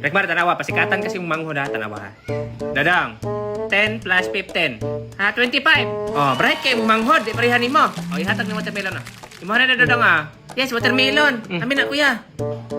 Rekmar, tanawa, pasikatan kasi yung manghod ha, tanawa ha. Dadang, 10 plus 15. Ha, 25. Oh, bright kay mong manghod, di parehan nimo. Oh, ihatag ni watermelon ah. Imo na Dadang ah. Yes, watermelon. Amin na, kuya.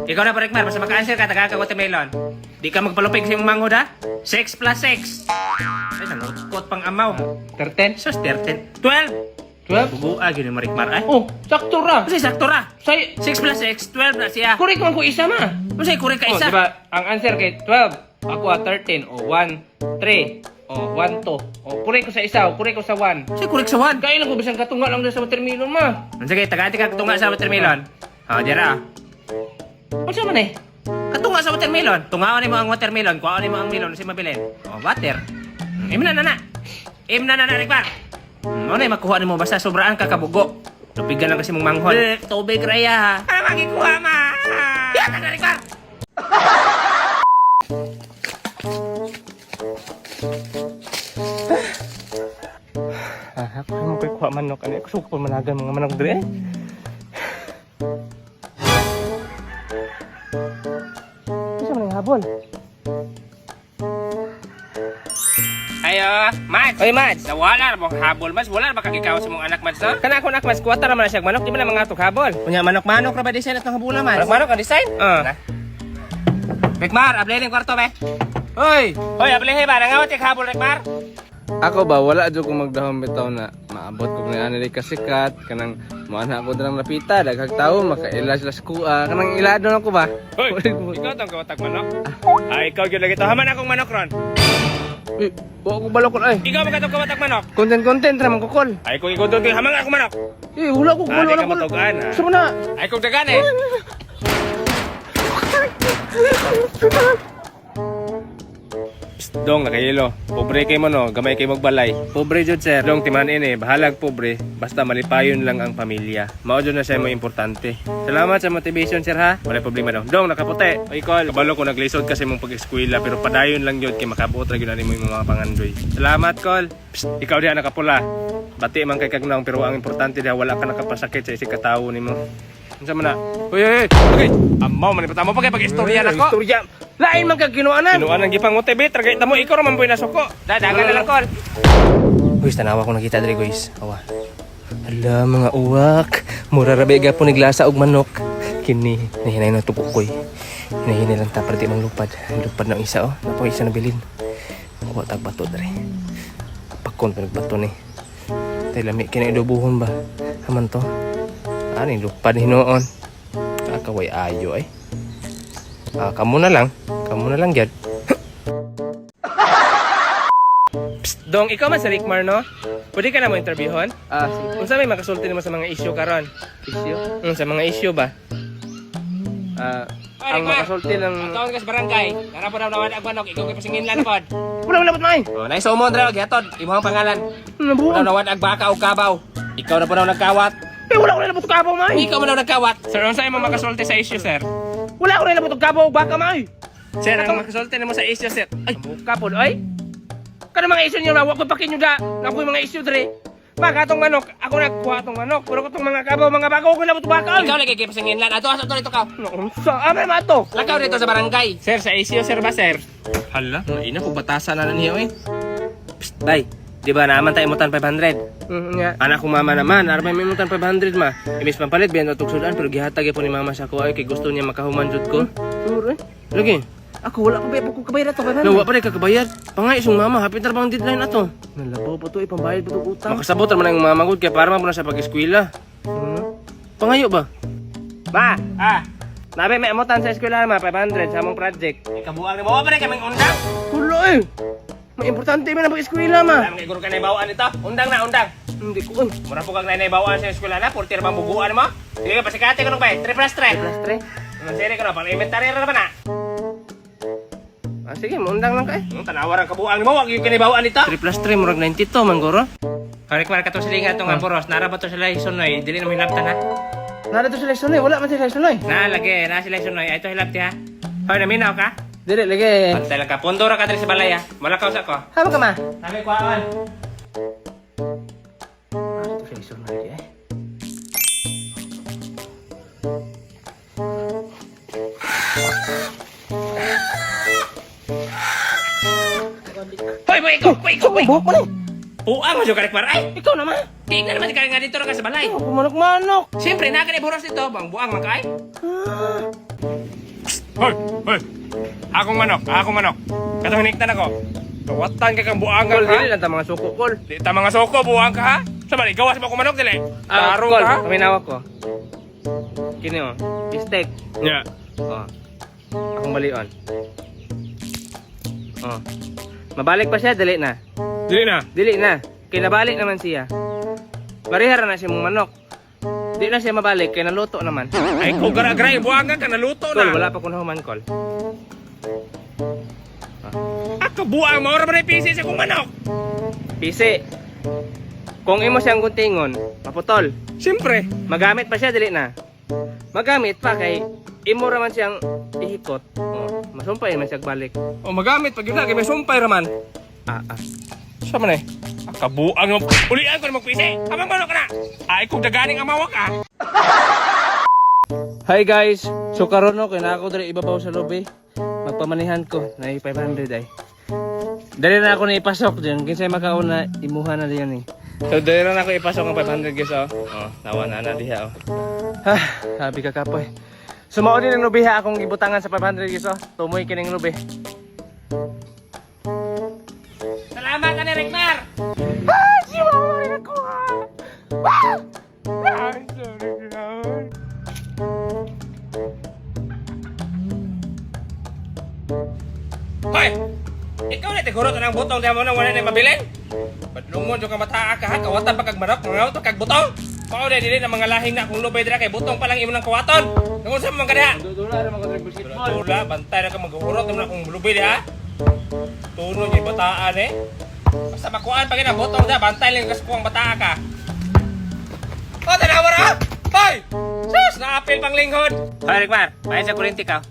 Ikaw na pa, Rekmar, basta maka-answer ka, taga ka watermelon. Di ka magpalupig sa imong manghod ha. 6 plus 6. Ay, nangukot pang amaw. 13? Sus, 13. 12. 12? Bugua, gyud ni Marikmar ay. Oh, sakto ra. Kasi sakto ra. Say, 6 plus 6, 12 na siya. correct man ko isa ma. Kasi kuri ka Oh, isa. di ba? Ang answer kay 12. Ako ah, 13. O, 1, 3. O, 1, 2. O, correct ko sa isa. O, correct ko sa 1. Kasi kuri sa 1. Kaya lang ko bisang katunga lang sa watermelon ma. Sige, tagati ka katunga sa watermelon. Ah, dira. Unsa man eh? Katunga sa watermelon. Tungaon nimo ang watermelon, kuhaon nimo ang melon si mabilin. Oh, water. Im na na na. Im na na na Rikmar. Mo na makuha nimo basta sobraan ka kabugo. Tubigan lang kasi mong manghod. Eh, tubig raya ha. Ano magikuha ma? Yata na Rikmar. Ah, ako mo koy kuha manok ani ako sukol managan mga manok dire. Unsa man ang habol? Ayo, Mads. Oy, Mads. Nawala na mong habol, Mads. Wala na ba kagikaw sa mong anak, Mads, no? Kana ako nak mas kuwata ra man na siya manok, di man na mga tuk habol. Unya manok-manok ra ba design at ng habula, Mads? Manok manok ang design? Ah. Rikmar, ablehin yung kwarto, be. Hoy, Hoy, ablehin ba? Nangawat yung habol, Rikmar. Ako ba wala jud ko magdahom bitaw na maabot ko ni ani kasikat kanang moana ako darang lapita daghang tawo makaila sila sa kuha kanang ilado na ko ba. Hoy, ikaw tong kawatag manok. Ay, ikaw gyud lagi to. Haman akong manok ron. Uy, wa ko balokon ay. Ikaw ba katong kawatag manok? Content content ra man ko kol. Ay, kung ikaw doon, haman akong manok. Eh, wala ko Ah, wala di ka ko. matugaan, ah. Sa na. Ay, kung dagan eh. Psst, Dong, nakahilo. Pobre kay mo no, gamay kay magbalay. Pobre jud sir. Dong, timanin eh, bahalag pobre. Basta malipayon lang ang pamilya. Mao jud na siya mo importante. Salamat sa motivation sir ha. Wala problema dong. Dong, nakaputi. Oy, call. Kabalo ko naglisod kasi mong pag-eskwela pero padayon lang jud kay makabuot ra gyud ani mo yung mga pangandoy. Salamat, call. Psst, ikaw diha nakapula. Bati man kay kagnaong pero ang importante diha wala ka nakapasakit sa isig katawo nimo. Unsa man na? Uy, uy, uy. Okay. Amaw man ni patamo pa kay pag-istorya nako. Istorya. Lain man kag ginuanan. Kinuha ng gipang utib, tragay tamo ikaw ra man buhay nasuko. Dadagan na lang kol. Guys, tanawa ko nakita diri guys. Awa. Hala mga uwak. Mura ra ba po niglasa og manok. Kini nahinay na tubukoy. Hinahinay lang ta para di manglupad. Lupad ng isa oh. Napo isa na bilin. Kuha tag bato diri. Pakon pa nagbato ni. Tay lami kini idubuhon ba. Haman to. Ani lupad hinuon. Ah, kaway ayo ay. Ah, kamo na lang. Kamo na lang gyud. Psst, Dong, ikaw man si Rickmar, no? Pwede ka na mo interviewon? Ah, sige. Unsa may makasulti nimo sa mga issue karon? Issue. Sa mga issue ba? Ah, ang makasulti ng Atawon ka sa barangay. Nara po daw nawad ang manok, ikaw kay pasingin lang pod. Wala wala may. Oh, nice umon ra gihatod. Imong pangalan. Nabuon. Wala nawad ang baka o kabaw. Ikaw na po daw nagkawat. Eh wala ko na labot kabaw may. Ikaw mo daw nagkawat. Sir, unsa imong makasulti sa issue, sir? Wala ko na labot kabaw baka may. Sir, ang makasulti nimo sa issue, sir. Ay, muka pod ay. Kana mga issue niyo na wa ko pakinyo da. Na ko mga issue dre. Baka atong manok, ako nagkuha atong manok. Pero ko tong mga kabaw, mga baka, ko labot baka. Ay. Ikaw lagi kay pasingin lang. Ato ato dito ka. Unsa? Ame mato. Lakaw dito sa barangay. Sir, sa issue, sir ba, sir? Hala, ina ko batasan na niya eh. Psst, bay. Di ba naman tayo imutan 500? Nga. Anak kong mama naman, armay may imutan 500 ma. Imis pampalit biyan na sudan pero gihatag po ni mama sa ko ay kay gusto niya makahuman jud ko. Sure eh. Lagi. Ako wala ko ba ko kabayad ato 500. Nawa pa rin kakabayad. Pangay isong mama, hapit na bang deadline ato. Nalabaw pa to ipambayad pa to utang. Makasabot ra man ang mama gud kay para man po na sa pag-eskwela. Pangayo ba? Ma, Ah, nabi may amutan sa eskwela ma 500 sa among project. ikabuang ni mo pa rin kaming undang. Hulo eh. May importante man ang pag-eskwela ma. Alam kay guro ka na ibawaan nito. Undang na, undang. Hindi ko. Uy, Mura po kang nanay bawaan sa eskwela na, purtir bang buguan mo? Sige, pasikate ko nung pa 3 plus 3. plus 3. Anong seri ko na, pang inventory ra naman na. Ah, sige, maundang lang ka eh. Tanawar ang kabuang mo, wag yung kinibawaan nito. 3 plus 3, murag 92, mangguro. Harik man katong silinga itong boros, nara ba to sila sunoy, dili na mo hilabtan ha? Nara to sila sunoy, wala man sila sunoy. Na, lagi, na sila sunoy, ay ito hilabti ha. Hoy, naminaw ka? Dili, lagi. Pantay lang ka, pundo ra ka diri sa balay ha. Malakaw sa ko. Hama ka ma? Sabi kuhaan. Nara to sila sunoy eh. Kuy, ikaw, kuy, ikaw, kuy. Buhok mo ni. Puang mo ka Rekmar. Ay, Ikaw naman. tingnan naman ka nga dito ra ka sa balay. Ako manok-manok. Siyempre, naa ka ni boros dito, bang buang man ka ay. Hoy, hoy. Akong manok, akong manok. Katong hiniktan ako. Kawatan ka kang buangan Kol, ha. dili lang ta mga suko, kol. Di ta mga soko, buang ka ha. Sa bali, gawas mo akong manok dili. Ah, Tarong kol, ka ha. paminawa ko. Kini oh, steak. Nya. Oh. Akong balion. Oh. Mabalik pa siya, dili na. Dili na. Dili na. Kay nabalik naman siya. Barihara na siya mong manok. Di na siya mabalik kay naluto naman. Ay, ko gara-gara buangan ka naluto Kol, na. wala pa kun human kol. Ako buang mo ora man pisi sa kong manok. Pisi. Kung imo siyang guntingon, maputol. Siyempre. Magamit pa siya, dili na. Magamit pa kay imo ra man siyang ihikot. Oh, masumpay man siya balik. O magamit pag yun na kay may sumpay raman. Ah, ah. Sa man eh? Akabuang mo. Ulian ko na magpisi. Amang manok ka na. Ay kung daganing amawa ka. Hi guys. So karon no kay naa ko diri ibabaw sa lobby. Magpamanihan ko na 500 ay. Dali na ako na ipasok diyan. Kinsay makauna imuha na diyan eh. So dali na ako ipasok ang 500 guys oh. Oh, nawa na na diha oh. Ha, sabi ka kapoy. So mao din ang lubi ha akong gibutangan sa 500 guys oh. Tumoy kining lubi. Salamat ani Rekmar. Ah, si mama rin ako ha. Ah! Ay, sorry, grabe. Hoy! Ikaw na tiguro ng butong diha mo nang wala na mabilin. Badlungon jud ka mataa ka ha, kawatan pa kag manok, mangaw kag butong. Mao na dili na mga lahing na kung lubay dira kay butong pa lang imo nang kawaton. Nung unsa man ka diha? Dula ra man ko basketball. Tula, bantay na ka maghurot naman akong lubay diha. Tuno niya bataan eh. Basta makuan pa gina butong diha, bantay lang kas kuang bataa ka. Oh, tanawa ra! Hoy! Sus, naapil pang linghod. Hoy, Rigmar, bayad sa kuryente ka.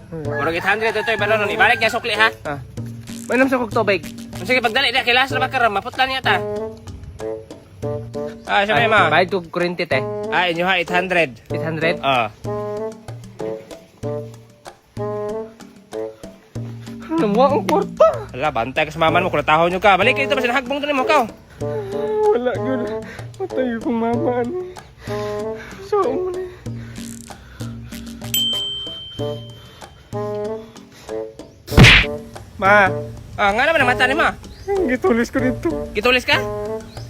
Murag 800 ito balon nun. Ibalik niya sukli ha. Ah. Mainom sa kog tubig. Sige, pagdali na, kay last na ba karon, maputla niya ta. Ah, siya ma. Bayad ko kuryente te. Ah, inyo ha, 800. 800. Ah. Namuha ang kwarta. Hala, bantay ka sa mama mo, kulatahon nyo ka. Balik dito, basta nahagbong to nimo ka. Wala yun. Matay kong mama ani. So, mo ni. Ma. Ah, nga naman ang mata ni ma. Gitulis ko dito. Gitulis ka?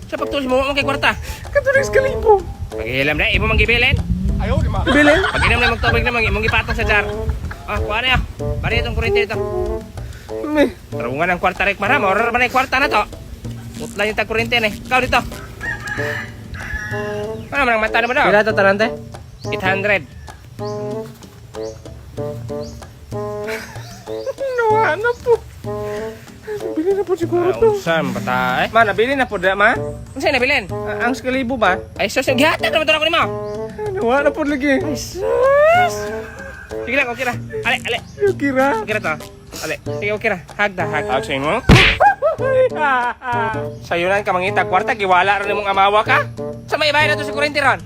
Sa pagtulis mo, wa mo kay kwarta. Katulis ka libo. Paghilam na, imo mang gibilin. Ayaw, di ma. Bilin? Pag inom na magtubig na, imong gipatong sa jar. Ah, kuha na ya. Bari itong kuryente dito. Me. Tarungan ang kwarta rek mara, maorar man ay kwarta na to. Putla yung tag kuryente ni. Ikaw dito. Ano man ang mata na mo daw? Pila to tanan te? 800. Nawa na po. Nabili na po siguro to. Unsa man bata eh? Ma, nabili na po da ma. Unsa nabilin? Ah, ang kalibo ba? Ay sus, gihatag naman to ako nimo. Nawa na po lagi. Ay sus. Sige lang, okay ra. Ale, ale. Kira. Okay ra to. Ale. Sige, okay ra. Hag da, hag. Hag sa imo. Sayunan ka mangita kwarta giwala ra nimong amawa ka. Sa may bayad na to sa kuryente ron.